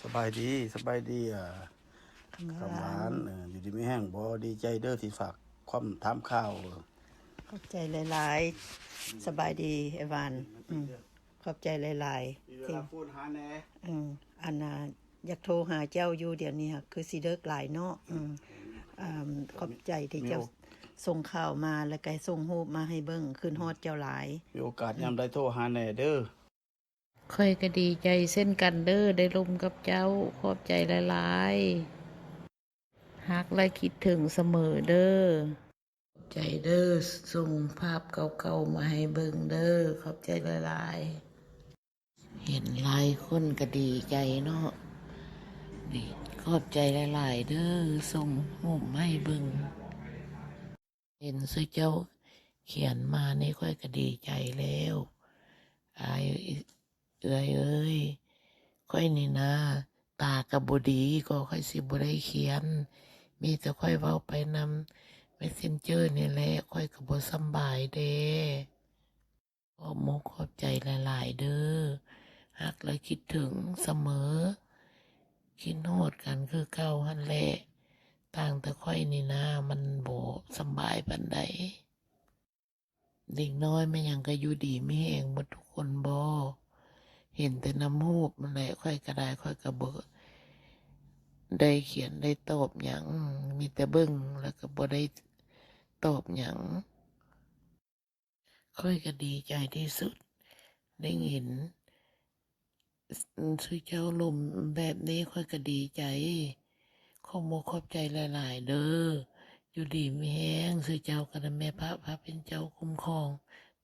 ສະບາຍດີ ສະບາຍດີ ອ່າ ຄຳຫວານ ເອີ ຢູ່ດີມີແຮງບໍ່? ດີໃຈເດີທີ່ຝາກຄວາມຖາມຂ່າວ. ຂອບໃຈຫຼາຍໆ. ສະບາຍດີອ້າຍຫວານ. ອືມ ຂອບໃຈຫຼາຍໆ ມີເວລາໂຟນຫາແດ່. ເອີ ອັນນ່າ ຢາກໂທຫາເຈົ້າຢູ່ ດຽວນີ້ຫາຄືຊິເລິກຫຼາຍເນາະ. ອືມ ອາ ຂອບໃຈທີ່ເຈົ້າ ມີໂອ ສົ່ງຂ່າວມາ ແລ້ວກໍສົ່ງຮູບມາໃຫ້ເບິ່ງ. ຄຶດຮອດເຈົ້າຫຼາຍ. ມີໂອກາດຍາມໃດໂທຫາແດ່ເດີ. ຂ້ອຍກໍດີໃຈເຊັ່ນກັນເດີ ໄດ້ລົມກັບເຈົ້າ. ຂອບໃຈຫຼາຍໆ. ຮັກ ແລະ ຄິດເຖິງສະເໝີເດີ. ຂອບໃຈເດີ ສົ່ງພາບເກົ່າໆມາໃຫ້ເບິ່ງເດີ. ຂອບໃຈຫຼາຍໆ. ເຫັນຫຼາຍຄົນກໍດີໃຈເນາະ. ນີ້ ຂອບໃຈຫຼາຍໆເດີ ສົ່ງຮູບມາໃຫ້ເບິ່ງ. ເຫັນຊຸເຈົ້າຂຽນມານີ້ ຂ້ອຍກໍດີໃຈແລ້ວ. ອ້າຍ ເອື້ອຍເອີຍ ຂ້ອຍນີ້ນາ ຕາກໍບໍ່ດີ ກໍຂ້ອຍຊິບໍ່ໄດ້ຂຽນ ມີແຕ່ຂ້ອຍເວົ້າໄປນຳ Messenger ນີ້ແຫຼະ. ຂ້ອຍກໍບໍ່ສຳບາຍແດ່. ຂອບມຸກຂອບໃຈຫຼາຍໆເດີ ຮັກ ແລະ ຄິດເຖິງສະເໝີ. ຄິດຮອດກັນຄືເກົ່າຫັ້ນແຫຼະ ຕ່າງແຕ່ຂ້ອຍນີ້ນາ ມັນບໍ່ສຳບາຍປານໃດ. ເດັກນ້ອຍແມ່ນຫຍັງກໍຢູ່ດີມີແຮງໝົດທຸກຄົນບໍ? ເຫັນແຕ່ນຳຮູບນັ້ນແຫຼະ. ຂ້ອຍກໍໄດ້ ຂ້ອຍກໍບໍ່ໄດ້ຂຽນໄດ້ຕອບຫຍັງ ມີແຕ່ເບິ່ງ ແລ້ວກໍບໍ່ໄດ້ຕອບຫຍັງ. ຂ້ອຍກໍດີໃຈທີ່ສຸດ ໄດ້ເຫັນ ອືມ ຊຸເຈົ້າລົມແບບນີ້ ຂ້ອຍກໍດີໃຈ. ຂອບມຸກຂອບໃຈຫຼາຍໆເດີ ຢູ່ດີມີແຮງ. ຊຸເຈົ້າກໍນຳແມ່ພະພະເປັນເຈົ້າຄຸ້ມຄອງ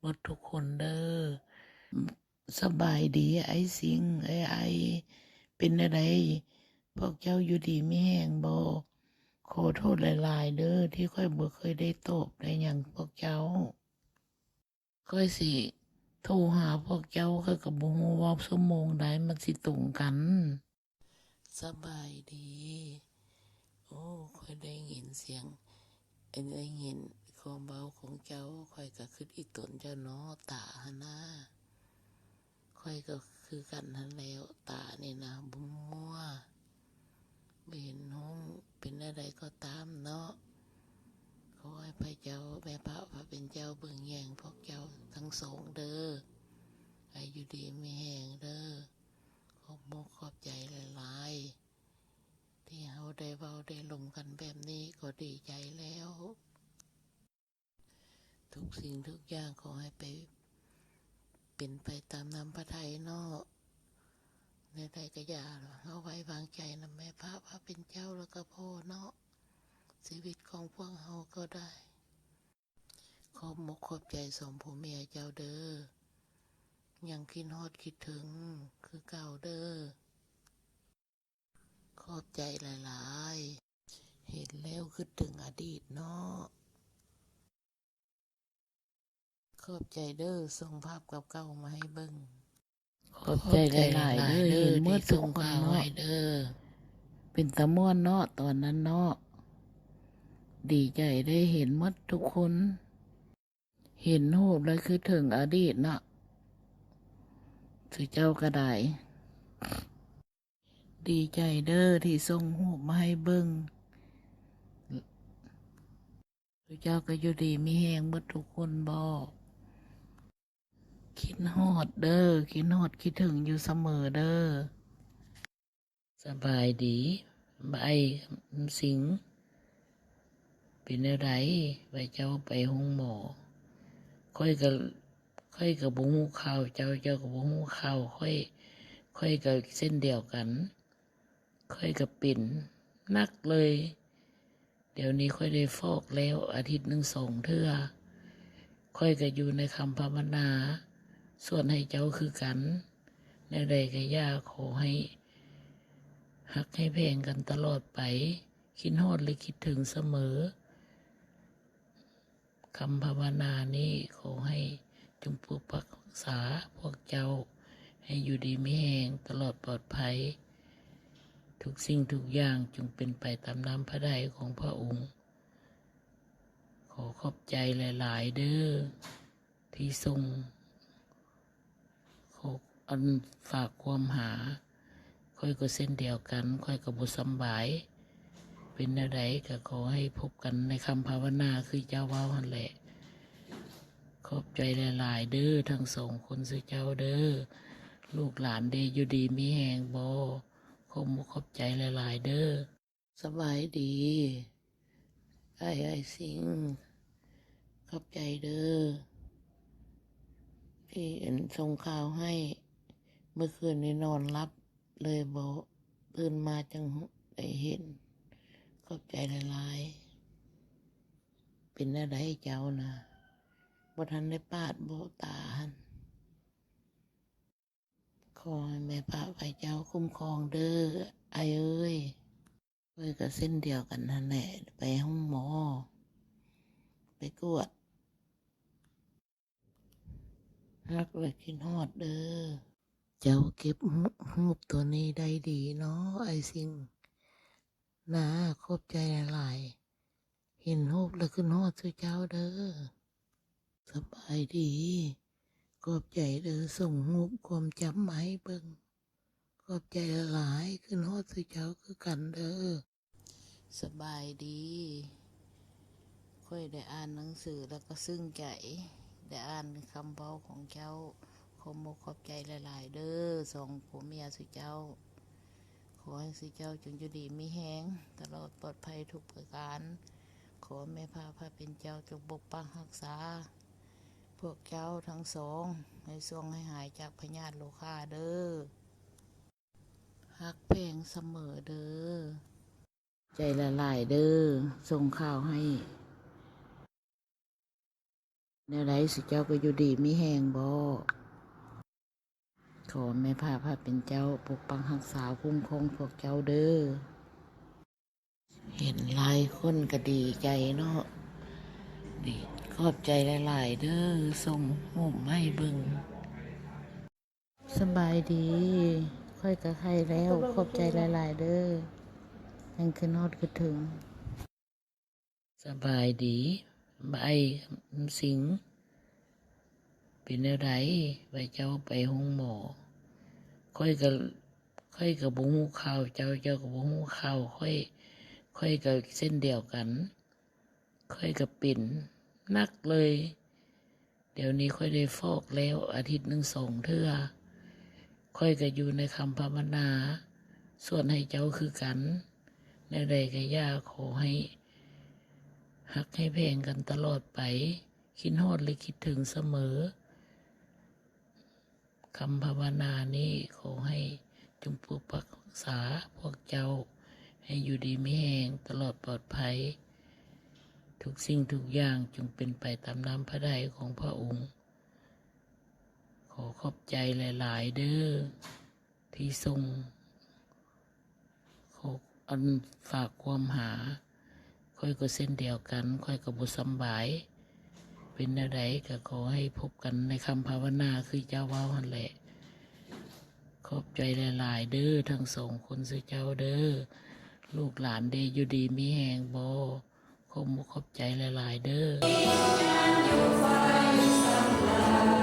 ໝົດທຸກຄົນເດີ. ສະບາຍດີອ້າຍສິງ ເອີຍ ອ້າຍ ເປັນແນວໃດ? ພວກເຈົ້າຢູ່ດີມີແຮງບໍ? ຂໍໂທດຫຼາຍໆເດີ ທີ່ຂ້ອຍບໍ່ເຄີຍໄດ້ຕອບໄດ້ຫຍັງພວກເຈົ້າ. ຂ້ອຍຊິໂທຫາພວກເຈົ້າ ຂ້ອຍກໍບໍ່ຮູ້ວ່າຊົ່ວໂມງໃດມັນຊິຕົງກັນ. ສະບາຍດີ. ໂອ້ ຂ້ອຍໄດ້ຍິນສຽງ ໄດ້ຍິນຄວາມເວົ້າຂອງເຈົ້າ ຂ້ອຍກໍຄິດອີ່ຕົນເຈົ້າເນາະ ຕາຫັ້ນນາ. ຂ້ອຍກໍຄືກັນຫັ້ນແຫຼ້ວ ຕານີ້ນະບໍ່ມົວ ບໍ່ເຫັນຮຸ່ງ. ເປັນແນວໃດກໍຕາມເນາະ ຂໍໃຫ້ພະເຈົ້າ ແມ່ພະພະເປັນເຈົ້າເບິ່ງແຍງພວກເຈົ້າທັງສອງເດີ ໃຫ້ຢູ່ດີມີແຮງເດີ. ຂອບມຸກຂອບໃຈຫຼາຍໆ ທີ່ເຮົາໄດ້ເວົ້າໄດ້ລົມກັນແບບນີ້ກໍດີໃຈແລ້ວ. ທຸກສິ່ງທຸກຢ່າງຂໍໃຫ້ໄປ ເປັນໄປຕາມນ້ຳພະໄທເນາະ. ແນວໃດກໍຢ່າ ເຮົາໄວ້ວາງໃຈນຳແມ່ພະພະເປັນເຈົ້າ ແລ້ວກໍພໍ່ເນາະ. ຊີວິດຂອງພວກເຮົາກໍໄດ້ ຂອບມຸກຂອບໃຈສອງຜົວເມຍເຈົ້າເດີ ຍັງຄິດຮອດຄິດເຖິງຄືເກົ່າເດີ. ຂອບໃຈຫຼາຍໆ. ເຫັນແລ້ວຄິດເຖິງອະດີດເນາະ. ຂອບໃຈເດີ ສົ່ງພາບເກົ່າໆມາໃຫ້ເບິ່ງ. ຂອບໃຈຫຼາຍໆເດີ ເຫັນໝົດທຸກຄົນເນາະ. ເປັນຕາມ່ວນເນາະ ຕອນນັ້ນເນາະ. ດີໃຈໄດ້ເຫັນໝົດທຸກຄົນ. ເຫັນຮູບແລ້ວຄິດເຖິງອະດີດເນາະ ຊື່ເຈົ້າກໍໄດ້. ດີໃຈເດີທີ່ສົ່ງຮູບມາໃຫ້ເບິ່ງ. ເຈົ້າກໍຢູ່ດີມີແຮງເບິດທຸກຄົນບໍ? ຄິດຮອດເດີ ຄິດຮອດຄິດເຖິງຢູ່ສະເໝີເດີ. ສະບາຍດີ ອ້າຍຄຳສິງ ເປັນແນວໃດ ວ່າເຈົ້າໄປໂຮງໝໍ? ຂ້ອຍກໍ ຂ້ອຍກໍບໍ່ຮູ້ຂ່າວເຈົ້າ ເຈົ້າກໍບໍ່ຮູ້ຂ່າວຂ້ອຍ ຂ້ອຍກໍເຊັ່ນດຽວກັນ ຂ້ອຍກໍເປັນໜັກເລີຍ. ດຽວນີ້ຂ້ອຍໄດ້ຟອກແລ້ວ ອາທິດໜຶ່ງສອງເທື່ອ. ຂ້ອຍກໍຢູ່ໃນຄຳພາວະນາ ສວດໃຫ້ເຈົ້າຄືກັນ. ແນວໃດກໍຢ່າ ຂໍໃຫ້ຮັກໃຫ້ແພງກັນຕະຫຼອດໄປ ຄິດຮອດ ແລະ ຄິດເຖິງສະເໝີ. ຄຳພາວະນານີ້ ຂໍໃຫ້ຈົ່ງປົກປັກຮັກສາພວກເຈົ້າ ໃຫ້ຢູ່ດີມີແຮງ ຕະຫຼອດປອດໄພ. ທຸກສິ່ງທຸກຢ່າງຈົ່ງເປັນໄປຕາມນ້ຳພະໄທຂອງພະອົງ. ຂໍຂອບໃຈຫຼາຍໆເດີ ທີ່ສົ່ງ ຂໍ ອັນ ຝາກຄວາມຫາ. ຂ ຂ້ອຍກໍເຊັ່ນດຽວກັນ, ຂ້ອຍກໍບໍ່ສຳບາຍ. ເປັນແນວໃດກໍຂໍໃຫ້ພົບກັນໃນຄຳພາວະນາຄືເຈົ້າເວົ້າຫັ້ນແຫຼະ. ຂອບໃຈຫຼາຍໆເດີ້ ທັງສອງຄົນຊື່ເຈົ້າເດີ້. ລູກຫຼານເດ ຢູ່ດີມີແຮງບໍ່? ຂອບມຸກຂອບໃຈຫຼາຍໆເດີ້. ສະບາຍດີ ອ້າຍ ອ້າຍສິງ. ຂອບໃຈເດີ້ ທີ່ ອັນ ສົ່ງຂ່າວໃຫ້. ເມື່ອຄືນນີ້ນອນຫຼັບເລີຍບໍ່, ຕື່ນມາຈັ່ງໄດ້ເຫັນ. ຂອບໃຈຫຼາຍໆ. ເປັນແນວໃດເຈົ້ານະ? ບໍ່ທັນໄດ້ປາດບໍ່ຕາຫັ້ນ? ຂໍໃຫ້ແມ່ພະພາເຈົ້າຄຸ້ມຄອງເດີ້ ອ້າຍເອີຍ. ຂ້ອຍກໍເຊັ່ນດຽວກັນຫັ້ນແຫຼະ, ໄປໂຮງໝໍ ໄປກວດ. ຮັກ ແລະ ຄິດຮອດເດີ້. ເຈົ້າເກັບຮູບ ຮູບໂຕນີ້ໄດ້ດີເນາະ ອ້າຍສິງ. ນາ ຂອບໃຈຫຼາຍໆ. ເຫັນຮູບແລ້ວຄິດຮອດສູ່ເຈົ້າເດີ້. ສະບາຍດີ. ຂອບໃຈເດີ້ ສົ່ງຮູບຄວາມຈຳມາໃຫ້ເບິ່ງ. ຂອບໃຈຫຼາຍໆ. ຄິດຮອດສູ່ເຈົ້າຄືກັນເດີ້. ສະບາຍດີ. ຂ້ອຍໄດ້ອ່ານໜັງສືແລ້ວກໍຊຶ້ງໃຈ, ໄດ້ອ່ານຄຳເວົ້າຂອງເຈົ້າ. ຂອບມຸກຂອບໃຈຫຼາຍໆເດີ້ ສອງຜົວເມຍສູ່ເຈົ້າ. ຂໍໃຫ້ສູ່ເຈົ້າຈົ່ງຢູ່ດີມີແຮງ ຕະຫຼອດປອດໄພທຸກປະການ. ຂໍແມ່ພະພາເປັນເຈົ້າຈົ່ງປົກປັກຮັກສາພວກເຈົ້າທັງສອງ ໃຫ້ຊ່ວງໃຫ້ຫາຍຈາກພະຍາດໂລຄາເດີ້. ຮັກແພງສະເໝີເດີ້. ໃຈຫຼາຍໆເດີ້ ສົ່ງຂ່າວໃຫ້. ແນວໃດ ຊຸເຈົ້າກໍຢູ່ດີມີແຮງບໍ່? ຂໍແມ່ພະພາເປັນເຈົ້າປົກປັກຮັກສາຄຸ້ມຄອງພວກເຈົ້າເດີ້. ເຫັນຫຼາຍຄົນກໍດີໃຈເນາະ. ດີ ຂອບໃຈຫຼາຍໆເດີ້ ສົ່ງຮູບມາໃຫ້ເບິ່ງ. ສະບາຍດີ. ຂ້ອຍກໍໄຂ້ແລ້ວ. ຂອບໃຈຫຼາຍໆເດີ້ ຍັງຄິດຮອດຄິດເຖິງ. ສະບາຍດີ ອ້າຍຄຳສິງ. ເປັນແນວໃດ ວ່າເຈົ້າໄປໂຮງໝໍ? ຂ້ອຍກໍ ຂ້ອຍກໍບໍ່ຮູ້ຂ່າວເຈົ້າ, ເຈົ້າກໍບໍ່ຮູ້ຂ່າວຂ້ອຍ. ຂ້ອຍກໍເຊັ່ນດຽວກັນ. ຂ້ອຍກໍເປັນໜັກເລີຍ. ດຽວນີ້ຂ້ອຍໄດ້ຟອກແລ້ວ ອາທິດໜຶ່ງສອງເທື່ອ. ຂ້ອຍກໍຢູ່ໃນຄຳພາວະນາ ສວດໃຫ້ເຈົ້າຄືກັນ. ແນວໃດກໍຢ່າ ຂໍໃຫ້ຮັກໃຫ້ແພງກັນຕະຫຼອດໄປ, ຄິດຮອດ ແລະ ຄິດເຖິງສະເໝີ. ຄຳພາວະນານີ້ ຂໍໃຫ້ຈົ່ງປົກປັກຮັກສາພວກເຈົ້າ ໃຫ້ຢູ່ດີມີແຮງ ຕະຫຼອດປອດໄພ. ທຸກສິ່ງທຸກຢ່າງຈົ່ງເປັນໄປຕາມນ້ຳພະໄທຂອງພະອົງ. ຂໍຂອບໃຈຫຼາຍໆເດີ້ ທີ່ສົ່ງ ຂໍ ອັນ ຝາກຄວາມຫາ. ຂ້ອຍກໍເຊັ່ນດຽວກັນ, ຂ້ອຍກໍບໍ່ສຳບາຍ. ເປັນແນວໃດກໍຂໍໃຫ້ພົບກັນໃນຄຳພາວະນາຄືເຈົ້າເວົ້າຫັ້ນແຫຼະ. ຂອບໃຈຫຼາຍໆເດີ້ ທັງສອງຄົນຊື່ເຈົ້າເດີ້. ລູກຫຼານເດ ຢູ່ດີມີແຮງບໍ່? ຂອບມຸກຂອບໃຈຫຼາຍໆເດີ້.